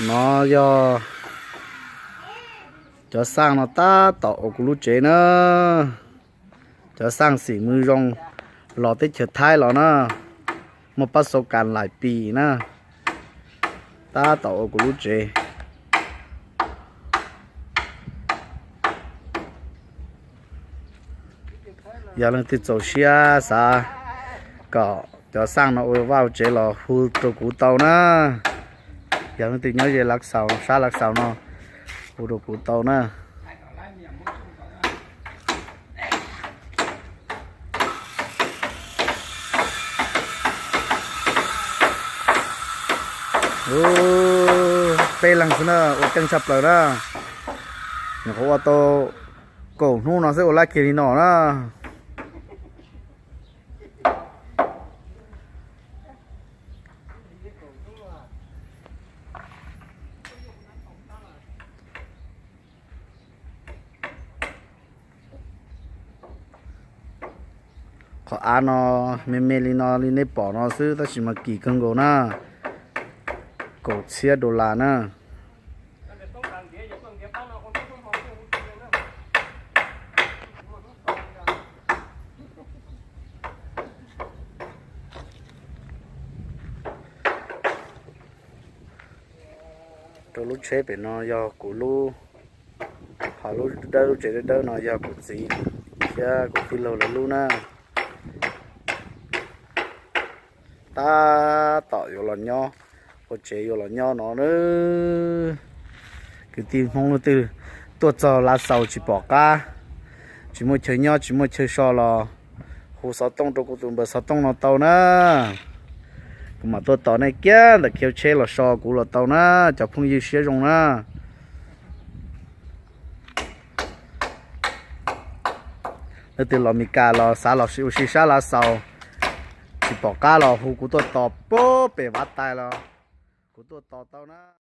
No yog cov xaj no tab tom ua kuv lub tsev na. Cov xaj xim mws zoo los teb chaws Thaib los na, muaj pab xau kas lais pis na, tab tom ua kuv lub tsev. Yog leej twg txaus siab xav kom cov xaj no ua vaj ua tsev los hu rau kuv tau na. Yog leej twg nyob ze Lav Xaus, sab Lav Xaus no hu rau kuv tau na. Peb leeg xwb na, ua keej tshaj plaws na. Nyuam qhuav ua tau kaum hnub no xwb ua lab kiag li no na. Qhov av no me me li no li nej pom no xwb tab sis mas kim kawg nkaus na, kaum txhiab dollar na. Rau lub tsheb pem no yog kuv lub, ho lub dawb, lub tsev dawb dawb no yog kuv txiv thiab kuv tij laug lawv lub na. Tab tom yuav los nyob, ua tsev yuav los nyob no na. Kwv tij Hmoob leej twg tuaj txog Lav Xaus tsis pom qab, tsis muaj chaw nyob tsis muaj chaw so los hu xov tooj rau kuv tus npawb xov tooj no tau na. Kuv mam tuaj tos nej kiag ntawm khiv tsheb los so kuv los tau na, cov phooj ywg siab zoo na. Leej twg los Mes Kas los xav los ua si sab Lav Xaus, tsis pom qab los hu kuv tuaj tos puag pem Vav Tais los kuv tuaj tos tau na.